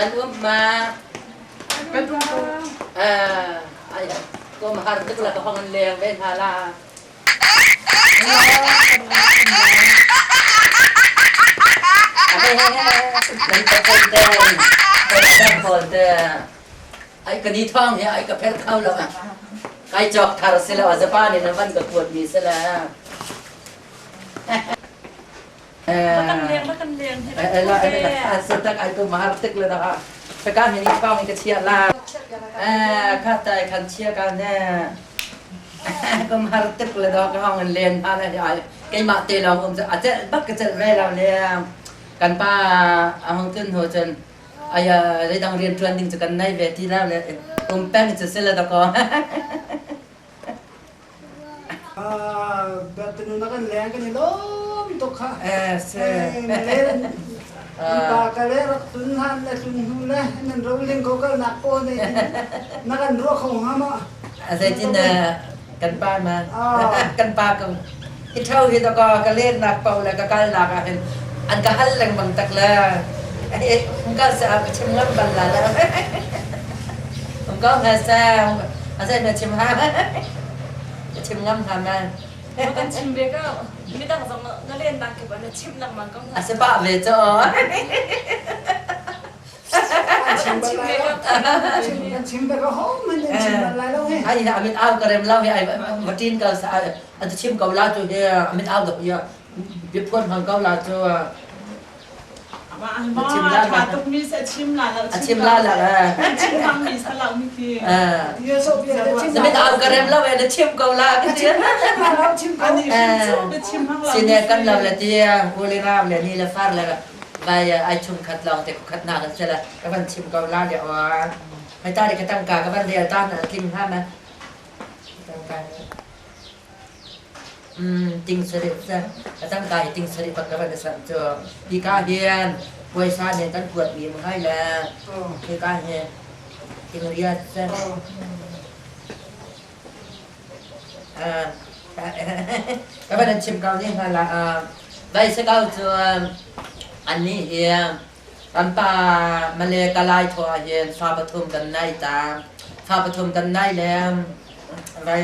Nan um ma? Kan um ko. Ai ko mahar tuk la ka hong an leng ve hna la. Nan ka phone te, ka phone te. Ai ka ni thong he ai ka phel khau lo. Kai chok thar se la Japan in van ka kuat mi se la. Kan leng ba kan leng he tak ai ko mahar tik le da ka ka ni thong ka chia la kha tai khan chia ka ne ko mahar tik le da ka hong len ha le ai keimah te lawng um a cel bak ka cel ve lo le kan pa a hong tun ho cun aya leidang rian tuan ding cu kan nei ve ti la le um peng cu sila da ko. Bertanu na kan leng kan i lawm tuk kha. Eh, se. Pa ka le rak tun han le tun hnu le nan roling ko kal nak po ne na kan ruah kho nga ma. Zeitin kan pa ma kan pa ko hi thau hi to ka ka len nak po le ka kal nak ah hin an ka hal lengmang tak le ka sa ka chim ngam bal la la um ko nga sa a zai na chim ha ka chim ngam ha ma. Kan chim ve ka midang zong na len nak ke na chim lengmang ko. A se pa ve cho. Chim ve ka. Chim ve ka ho man chim lai lo he. Ai amit au ka rem lo he ai vatin ka sa a chim ko la chu he amit au dok ya biaphuan hmang ko la chu. Chim la tha tuk mi se chim la la a chim la la chim hmang mi sa lo mi khi. Na mit au ka rem lo e na chim ko la ka ti. Ani chim chim hmang lo. Sine kan lo le ti u le ram le ni le far le vai ai chung khat long te khat na kan sela ka van chim ko la le wa hai ta de ka tangka ka van rel ta na tling ha ma tangka Ting sarih cu a tangka hi ting sarih bak ka van i sanh cu. Hika hin puaisa nih kan kuatmi mu hai le hika hi ting riat cu. Ka van in chim ko ni hna la. Vai se ko cu annih hi kan pa Malay Kalay thaw ah hin fa pathum kan nei ta. Fa pathum kan nei le vai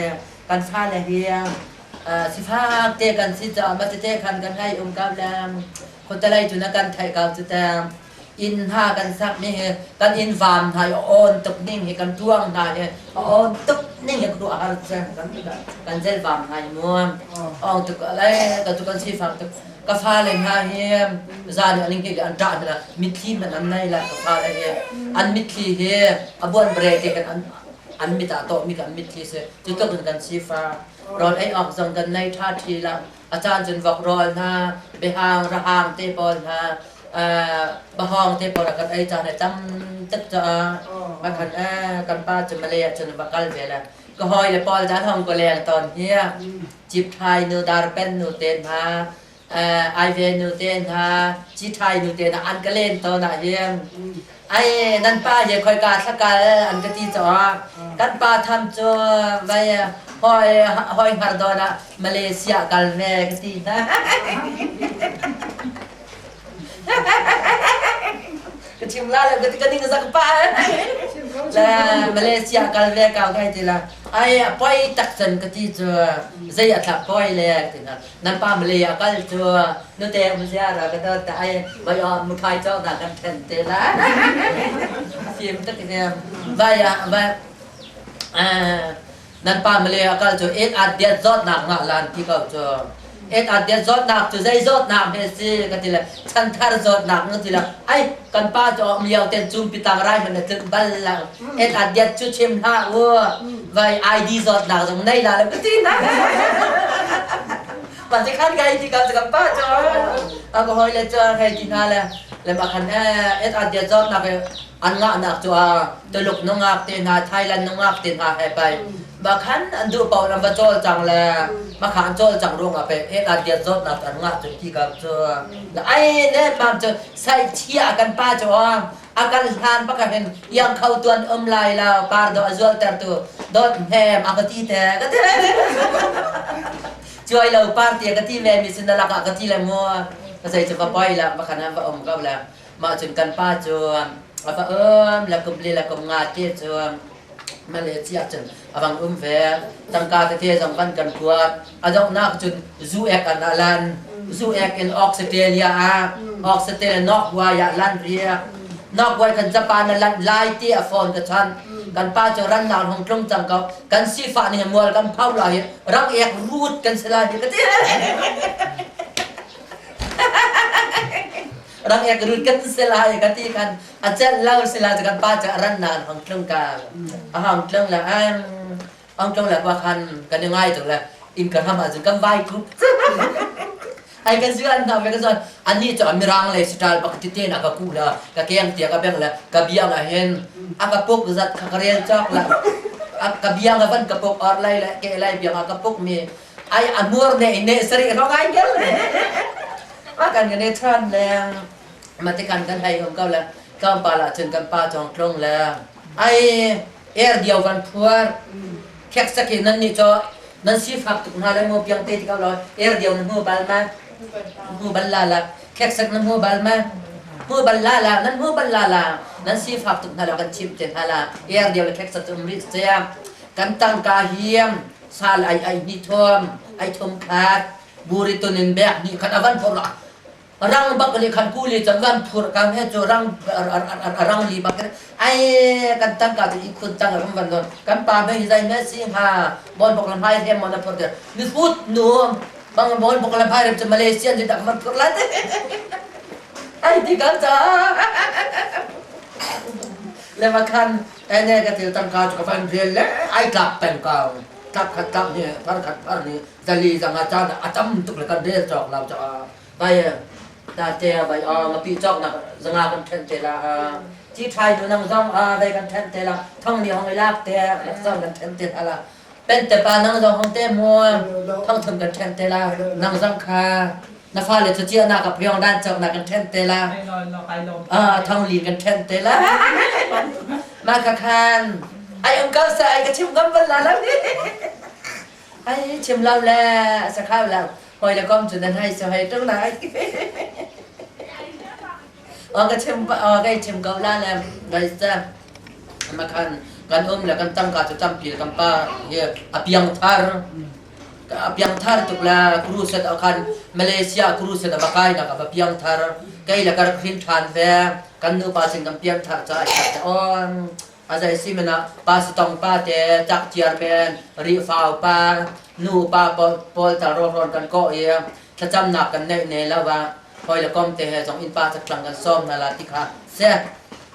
kan fale hi sifak te kan si caah matete khan kan hei um ko le khuatelei cu na kan theih ko cu te. Inn hna kan sak mi hi kan inn vaam hna i a awn tuk ning hi, kan tuang hna hi a awn tuk ning hi khuaruah har cang. Kan zel vaam hna hi mu awng tuk le ka tu kan sifak tuk. Ka fale hna hi zan i an hi an ṭah hna, mitthli hmanh an nei la. Ka fale hi an mitthli hi a buan bre te kan an mit ah tawhmi kan mitthli si cu tluk in kan sifa. Rawl ei awk zong kan nei ṭha ṭhi la. A caan cun vok rawl hna, behang rahang te pawl hna, bahawng te pawl kan ei caan tam tuk caah makhan kan pa cu Malay ah cun va kal ve le ka hawi le pawl dan hong ko leng tawn hi cip thai nu darpen nu te hna, Aive nu te hna, Cithai nu te hna an ka len tawn ah hin ai nan pa he khoika thlakal an ka ti caah kan pa tham cu vai hoi hoi hngar dawn ah Malaysia kal ve ka ti hna. Ka chim la le ka ning zak pa la. Malaysia kal ve ka kai ti la. Ai poi tak chan ka ti cu zei a thlak poi le ti na. Nan pa Malay a kal cu nute muzia ra ka ta ai vai o muthai chaw na kan then te la. Fim tak ne vai vai nan pa Malay a kal cu et at diat zawt nak nga lan ti ko cu. Et at diat zawt nak cu zei zawt nak he si ka ti le chanthar zawt nak nga ti le ai kan pa cu miao ten chum pitang rai man na tlun bal la et at diat cu chim hlah u vai ID zawt nak zong nei la le ka ti na. Pa ti khan kai ti ka kan pa cu a ka hoi le cu hei ti hna le le ma khan et at diat zawt nak an ngahnak cu a Tuluk nungak te hna, Thailand nungak te hna he pai bakhan an duh paoh lam va cawl cang le makha an cawl cang ruangah pe ek an diat zawtnak an ngah cu ti ka cu ai ne mam cu sai chia kan pa cu a kan hlan baka hin yang kho tuan um lai la par do a zual ter tu dot hnem a ka ti te ka ti chuai lo par ti ka ti ve mi sin na lakah ka ti le mu ka sei chu va poi la bakhan va um ko la. Mah cun kan pa cu a va um le kum li le kum nga te cu Malaysia cun a vang um ve. Tangka tete zong van kan kuat. A donghnak cun zu ek an alan. Zu ek in Australia ah Australia nok huai ah lan riak. Nok huai kan Japan a lan lai ti a phone ka chan. Kan pa cu rannak hung tlung cang ko. Kan sifah nih mual kan phau lai rang ek rut kan si lai ka ti. Rang ek rut kan si lai ka ti kan a celh lo si la kan pa cu a rannak an hung tlung ka. A hung tlung le ang tlung le kwa khan kan i ngai tuk le inn ka ram ahcun kan vai kup. Ai kan zuan hna ve ka zuan annih cu a mirang le siṭal bak tete na ka ku la ka keng tia ka beng le ka biang ah hin a ka puk zat kha ka rel cawk la ka biang a van ka puk or lai le ke lai biang a ka puk mi ai a mur ne ne sari rong ai gel ma kan ne than le ma te kan kan hai hom ko le tlawmpal ah cun kan pa chong tlung le ai er dio van phuar khek saki nan nih cho nan sifak tuk hna le mu piang te ti ko lo er dio na hmu bal ma hmu bal la la khek sak na hmu bal ma hmu bal la la nan hmu bal la la nan sifak tuk hna lo kan chim te hna la er dio le khek sak um ri che kan tangka hiam sal ai ai ni thom ai thom khat buri tunin bek ni khat avan phor la rang bak le khan kuli cang van phur kam he cu rang rang li bak ai kan tangka cu i khun tang ram van don kan pa me zai me si ha bon bok lam hai hem mon phur de mi phut nu bang bon bok lam hai rem chu Malaysia ni dak man phur la te ai ti kan cha le ma khan ai ne ka til tangka chu ka van rel le ai tlak peng ka tlak khat tlak ni phar khat phar ni zali zanga chan a tam tuk le kan rel chok lau cha bai ta te bai a ngapi chok nak zanga kan then te la chi thai nu nang zong a bai kan then te la thong ni hong ilak te lak zong kan then te la pen te pa nang zong hong te mu thong thum kan then te la nang zong kha na fa le chia na ka phyong dan chok na kan then te la a thong li kan then te la ma kha khan ai ung ka sa ai ka chim ngam bal la la Ai chim lo le sa khau lo hoi le kom cu nan hai so hei tung lai. O ka chim o kai chim ko la le gai sa ma khan kan um le kan tangka cu tampi kan pa hi a piang thar a piang thar tuk la cruise a khan Malaysia cruise a va kai nak a piang thar kai la kar khin than ve kan nu pa sin kan piang thar cha ai on A zei si men ah pa sitong pa te cak ciar men rihfau pa nu pa pawl tal rawhrawn kan kawh i thlacamnak kan neih ne lo ah hawi le kom te he zong innpa caklang kan sawm hna la ti kha seh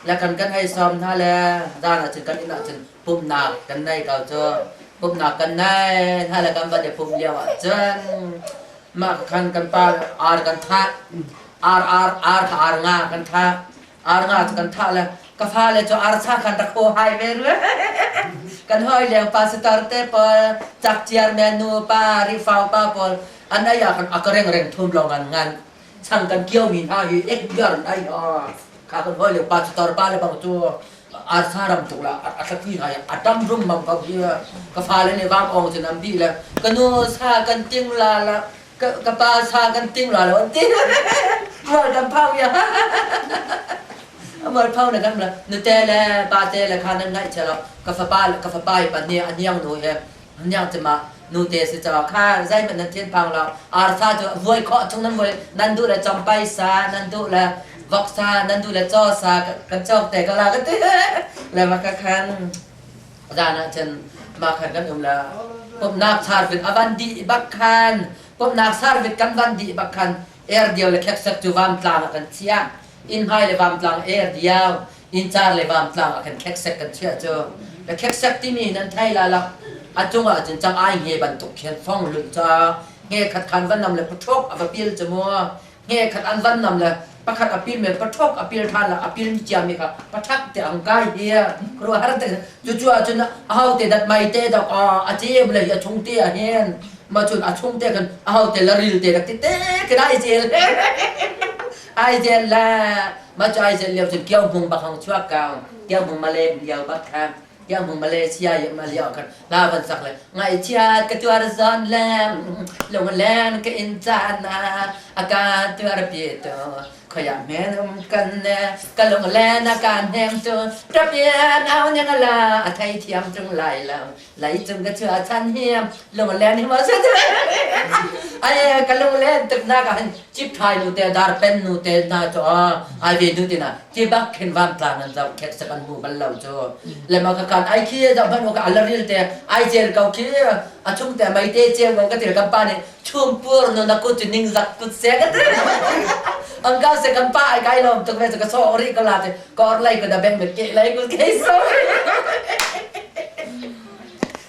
le kan kan hei sawm hna le zan ah cun kan inn ah cun pumhnak kan nei ko cu pumhnak kan nei hna le kan van i pumh lio ah cun mah khan kan pa ar kan thah ar ar ar kha ar nga kan thah Ar nga cu kan thah le ka fale cu arsa khan rak haw hai ve rue. Kan hawi leng pa sitar te pawl cak ciar men nu pa rifau pa pawl an ai ah kan a ka reng reng thum lawng an ngan chang kan kio mi hna hi ek biar an ai ha kha kan hawi leng pa sitar pa le bang cu arsa ram tuk la a thlaki hai a tam rum mam ko hi ka fale ne vam ong cun an bi le ka nu sa kan ting la la ka pa sa kan ting la lo an ti mual kan phau ya mual phau na kan la nute le pa te le kha nan ngaih che lo ka fapa ka fapa i pa ni aniang nu he aniang che ma nu te si cha kha zai man nan thian phang lo ar sa chu vuai kho chung nan vuai nan du le champai sa nan du le vok sa nan du le cho sa kan chok te ka la ka ti le ma ka khan zan ah cun mah khan kan um la pumnak sarvit a van dih bak khan pumnak sarvit kan van dih bak khan er dio le kheksek cu vamtlang ah kan chiah inn hmai le vamtlang er dio inn car le vamtlang ah khan kheksek kan chiah cu le kheksek timi nan thei la lak a cung ah cun cang ai nge bantuk khin fong lulh ca nge khat khan van nam le pathok a va pil cu mu nge khat an van nam le pakhat a pil men pathok a pil than la a pil cia mi kha pathak te ang kai hi kru har te cu cu ah cun a ho te dat mai te dok a a cem le a chung te a hen ma chun a chung te kan a ho te la ril te rak ti te ke dai zel ai zel la ma chu ai zel liao cun kiau hmung bak hong chuak kau kiau hmung male liao bak kha tiang hmu Malaysia i Malaysia kan la van sak le ngaihchiat ka tuar zon le lunglen ka in caan ah a ka tuar pi tu Khoiah men um kan ne ka lung le na ka hnem cu ṭapian au ning la a thei thiam tung lai lo lai cung ka chua chan hiam lung len hi ma se ai ka lung len tuk na ka han chip thai nu te dar pen nu te na cho ai ve nu te na chi bak khin vam tlang an zau khek sak an mu bal lo chu le ma ka kan ai khi da ban ka alaril te ai jel kau khi a chung te mai te cheu ka til kam pa ni chumpur no na kut ning zak kut se ka te ang ka se kan pa ai kai lom tuk ve ka so ori ka la te kor lai ko da beng me ke lai ko ke so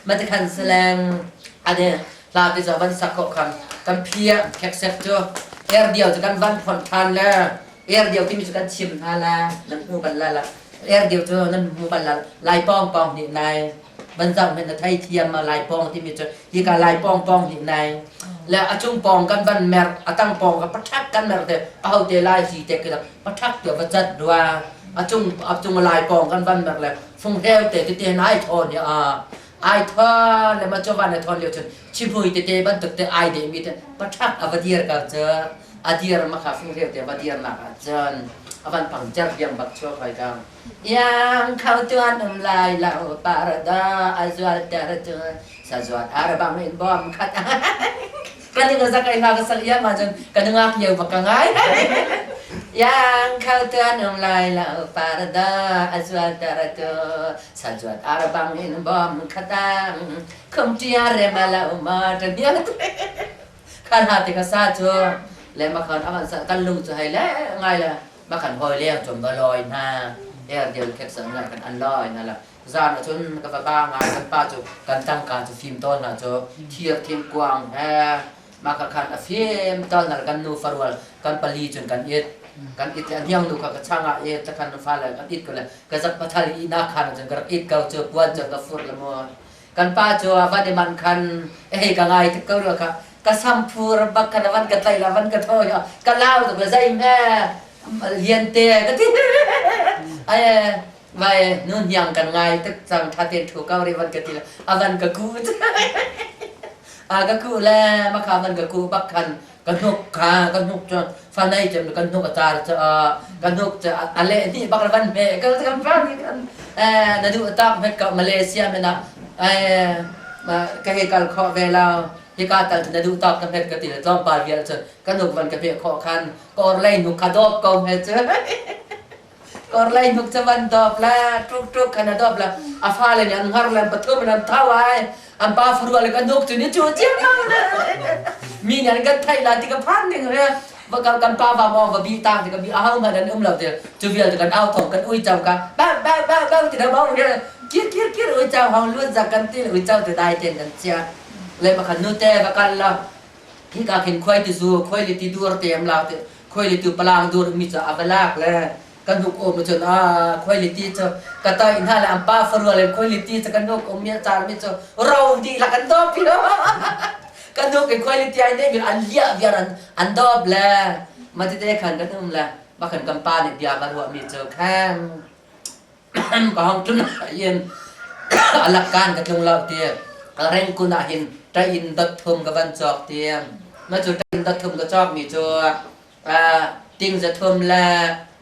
ma te khan seleng ade la te zo van sak ko khan kan phia khek sek chu er dio chu kan van phon than le er dio ti mi chu kan chim hna la nan mu ban la la er dio chu nan mu ban la lai pong pong ni nai Van zoh hmanh na thei thiam ma lai pawng timi cu hika lai pawng pawng hnih nai le a cung pawng kan van mer a tang pawng ka pathak kan mer te a ho te lai hi te kila pathak te va cat dua a cung a cung lai pawng kan van mer le fung heu te te te nai thon ya a ai thon le ma cho van thon lio chun chimui te te bantuk te ai de mi te pathak a va dir ka cha a dir ma kha fung heu te va dir na ka chan avan pang cer biang bak chuak hai kang Iang kho tuan um lai lo parada a zual ter cu sazuat ar bang in bom khat kan ning zak ai ma ka sak ia ma cun kan ngak yeu bak ka ngai Iang kho tuan um lai lo parada a zual ter cu sazuat ar bang in bom khatang khum tia re ma la ma tan ya khan ha te ka sa cu le ma khan aman sa kan lung cu hai le ngai le ma kan hoi leng chom va loi hna er deu khek sang la kan an loi na la zan ah cun ka va ba ngai kan pa cu kan tangka cu fim tawn na cu thir thing kuang he ma ka khan a fim tawn na kan nu farual kan pali cun kan it kan it le hniang nu kha ka chang ah e ta khan fa le kan it ko le ka zak pathal i na khan cun ka rak it ko cu puan cun ka fur le mu kan pa cu a van i man khan hei ka ngai tuk ko rua kha ka samphur bak khan van ka tlai la van ka tho ya ka lau tuk la zei me lian te ka ti ai mai nu hniang kan ngai tuk cang tha ten thu ko ri van ka ti la a van ka ku a ka ku le ma kha van ka ku bak khan ka hnuk kha ka hnuk cu fa nei cem kan hnuk a car cu ka hnuk cu a leh hnih bak van hme ka kan fa ni kan na duh tak hmet ka Malaysia men ah ka hei kal khawh ve lo hika tal na duh tak ka hmet ka ti le tlawmpal vial cun ka hnuk van ka peh khawh khan ka or lei hnuk kha dawp ko hme cu kor lei hnuk cu van dawp la tuk tuk khan a dawp la a fale nih an hngar le an pathum in an thau ai an pa farua le kan hnuk cu ni cu ciam mi nih an kan theih la ti ka phan ning re va kan kan pa va maw va bi tang ti ka bi ahau ma dan um lo ti cu vial ti kan au thong kan ui chau ka ba ba ba ba ti da bong re kir kir kir ui chau hong luat za kan ti ui chau ti dai ten kan chia le ma khan nu te va kan la hi ka khin khuai ti zu khuai li ti dur te am la te khuailitu palang dur mi cu a va lak le kan hnuk um cun a khuailiti cu ka ta in hna le an pa farua le khuailiti cu kan hnuk um mi a car mi cu ro dih la kan dawp hi kan hnuk in khuailiti ai ne an liah viar an an dawp le ma tete khan kan um le ma khan kan pa nih bia ka ruah mi cu khang ka hong tlun in alak kan ka tlung lo ti rengkun ah hin ṭain dot thum ka van cawk ti ma cu ṭain dot thum ka cawk mi cu ting za thum le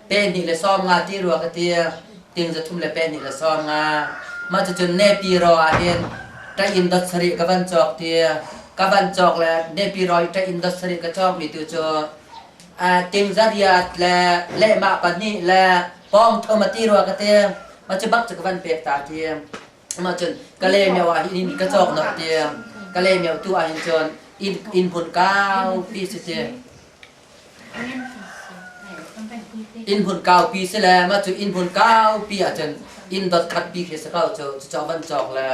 pe hnih le sawm nga ti rua ka ti ting za thum le pe hnih le sawm nga ma cu cun nepi ro ah hin ṭain dot sarih ka van cawk ti ka van cawk le nepi ro i ṭain dot sarih ka cawk mi tu cu ting za riat le lehmah pahnih le pawng thum a ti rua ka ti ma cu bak cu ka van pek ta ti ma cun ka le meo ah hin ka cawk nok ti ka le meo tu ah hin cun inn inn hmun kau pi si ti inn hmun kau pi si le ma cu inn hmun kau pi ah cun inn dot khat pi khi si ko cu cu van cawk le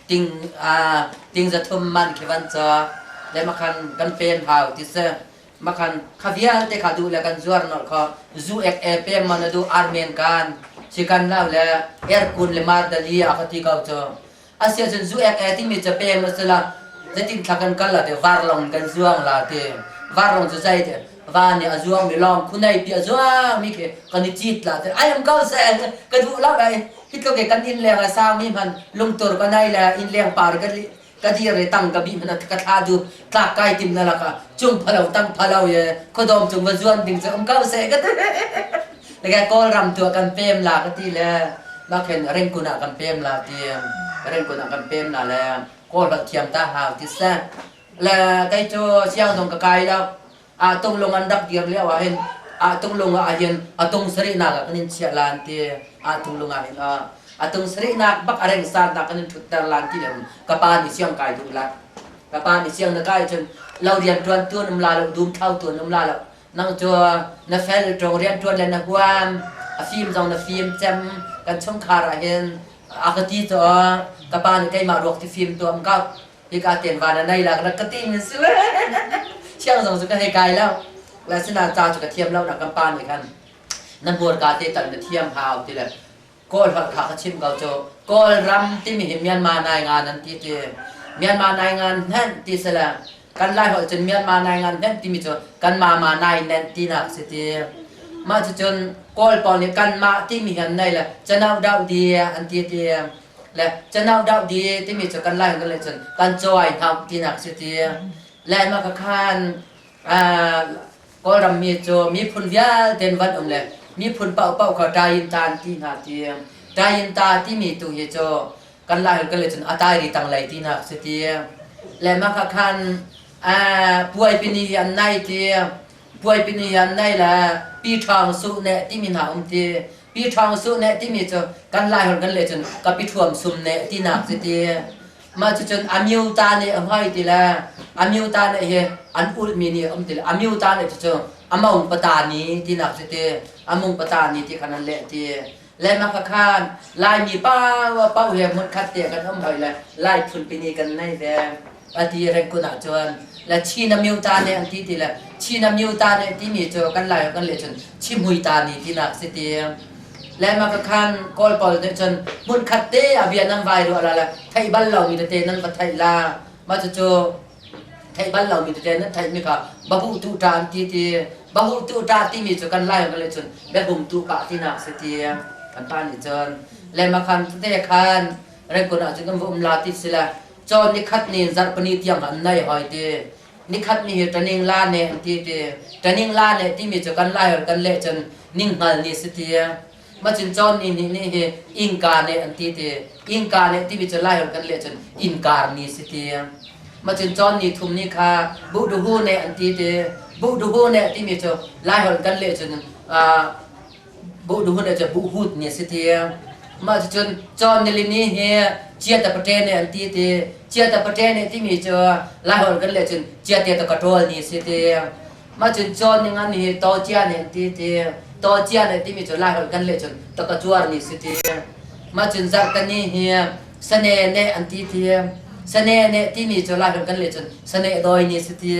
ting a ting za thum man khi van cawk le ma khan kan pen hau ti si Makhan kha vialte kha duh le kan zuar nolh kho zu ek e pem man du armen kan chikan lau le erkun le mardali a kha ti ko cu asia cun zu ek e timi ca pem asila zetin thla kan kal la te varlong kan zuang la te varlong cu zai te va nih a zuang mi long khunai pi a zuang mi khi kan i cit la te ai am ko se ka duh lo ai hi tluk ke kan inn leng a sang mi hman lungtur ka nai le inn leng par ka. Ka dir i tang ka bih hmanh ah ka thla du tlak kai tim na lakah cung phalo tang phalo ye khuadawm cung va zuan ding cu um ko seh ka ti. Le Kawlram tu ah kan pem la ka ti le mah khin Ringkun ah kan pem la ti Ringkun ah kan pem la le Kawl holh thiam ta hau ti seh. Le kei cu siang zong ka kai lo. Ah tunglung an rak dir lio ah hin ah tunglung ah hin a tung sarihnak ah kan in chiah lan ti ah tunglung ah hin a tung sarihnak bak a reng sannak kan in ṭhutter lan ti le ka pa nih siang kai duh la ka pa nih siang na kai cun lo rian ṭuan tuan um la lo dum thlau tuan um la lo nang cu na fel ṭong rian ṭuan le na huam a fim zong na fim cem kan chungkhar ah hin a ka ti cu ka pa nih keimah ruak ti fim tuam kau hika ten van a nei la ka ka ti min si le thiang zong cu ka hei kai lo la sinain ca cu ka thiam lo na kan pa nih khan na hmurka te tal na thiam hau ti le Kawl holh kha ka chim ko cu Kawlram timi hi Myanmar nai ngan an ti ti Myanmar nai ngan hnen ti sele kan Lai holh cun Myanmar nai ngan hnen timi cu kan mama nai nen tinak si ti mah cucun Kawl pawl nih kanmah timi hi an nei le chanau dau di an ti ti le chanau dau di timi cu kan Lai holh le cun kan cawi hnau tinak si ti le mah ka khan Kawlram mi cu miphun vialte an van um le miphun paohpaoh kha ṭayin-ta an ti hna ti. Ṭayin-ta timi tu hi cu kan Lai holh kan leh cun a tairi tanglei tinak si ti. Le mah kha khan puaipini hi an nai ti. Puaipini hi an nai le pi ṭhawng suh neh timi hna um ti. Pi ṭhawng suh neh timi cu kan Lai holh kan leh cun ka pi ṭhuam sum neh tinak si ti. Mah cucun amyota nih a hoi ti le amyota nih hi an ulhmi nih a um ti le amyota nih cucu among pata ni tinak cu ti amung pata ni ti khan an leh ti le mah kha khan Laimi pa paoh he hmunkhat te kan um hoi le Lai phunpi ni kan nei ve ati rengkun ah cun le Chin amyota nih an ti ti le Chin amyota nih timi cu kan Lai kan leh cun Chimhui ta ni tinak si ti Le mah ka khan Kawl pawl nih cun hmunkhat te ah bia nan vai ruah la le theih bal lomi tete nan va theih la. Mah cucu theih bal lomi tete nan theihmi kha babuh tu ṭa an ti ti. Babuh tu ṭa timi cu kan Lai le cun biahum tu pah tinak si ti kan pa nih cun. Le mah khan tete khan Rangoon ah cun kan va um la ti si le cawn nikhat ni zarhpini tiang an nei hoi ti. Nikhat ni hi ṭaning la ne an ti ti. Ṭaning la ne timi cu kan Lai holh kan leh cun ninghngal ni si ti. Macun cawn ni nih nih hi innka ne an ti ti. Innka ne timi cu Lai holh kan leh cun innkar ni si ti. Macun cawn ni thum ni kha buhduhu ne an ti ti. Buhduhu ne timi cu Lai holh kan leh cun buhduhu ne cu buhhut ni si ti. Mah cucun cawn nilini hi chiata pate ne an ti ti. Chiata pate ne timi cu Laiholh kan leh cun chiate ta ka ṭawl ni si ti. Mah cun cawn ning an hi to cia ne an ti ti. To cia ne timi cu Laiholh kan leh cun ta ka cuar ni si ti. Mah cun zarhteni hi sane ne an ti ti. Sane ne timi cu Laiholh kan leh cun sane dawi ni si ti.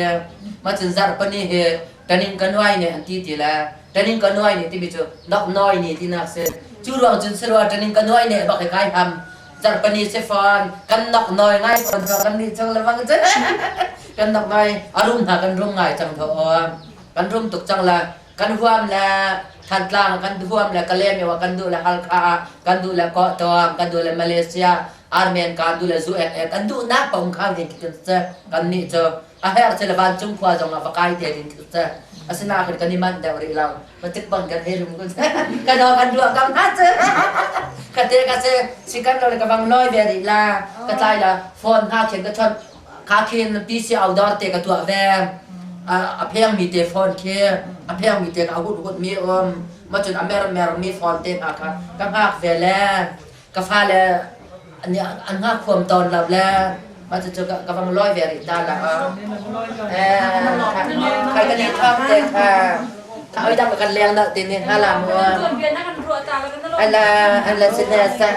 Mah cun zarhpani hi taning ka nuai ne an ti ti le taning ka nuai ne timi cu nok noi ni tinak si cu ruang cun sarua taning ka nuai ne bak kai ham zarpani se fon kan nok noi ngai fon tho kan nih chang le bang cu kan nok noi arum hna kan rum ngai cang tho kan rum tuk cang la kan huam le Thantlang kan huam le Kalem yawa kan duh le Halkha kan duh le Kawhtawng kan duh le Malaysia Armen kan duh le zu ek ek kan duh nak pong khang ding kan nih cu a herh cu le vancung khua zong ah va kai te ding khi cu asinain kan i manh deuh rih lo matik bang kan hei rum kun kan ho kan duah kam ha cu ka te ka se sikan lo le ka bang loi ve rih la ka tlai la phone ha khin ka chon kha khin PC outdoor te ka tuah ve a pheng mi te phone khi a pheng mi te ka hut hut mi um ma cun a mer mer mi phone te hna kha ka ngak ve le ka fale an ngak huam tawn lo le mah cucu ka vang lawi ve rih ta la khai kan i thawk te kha ka oi dang kan leng dah ti ni hala mu ala ala sine sa.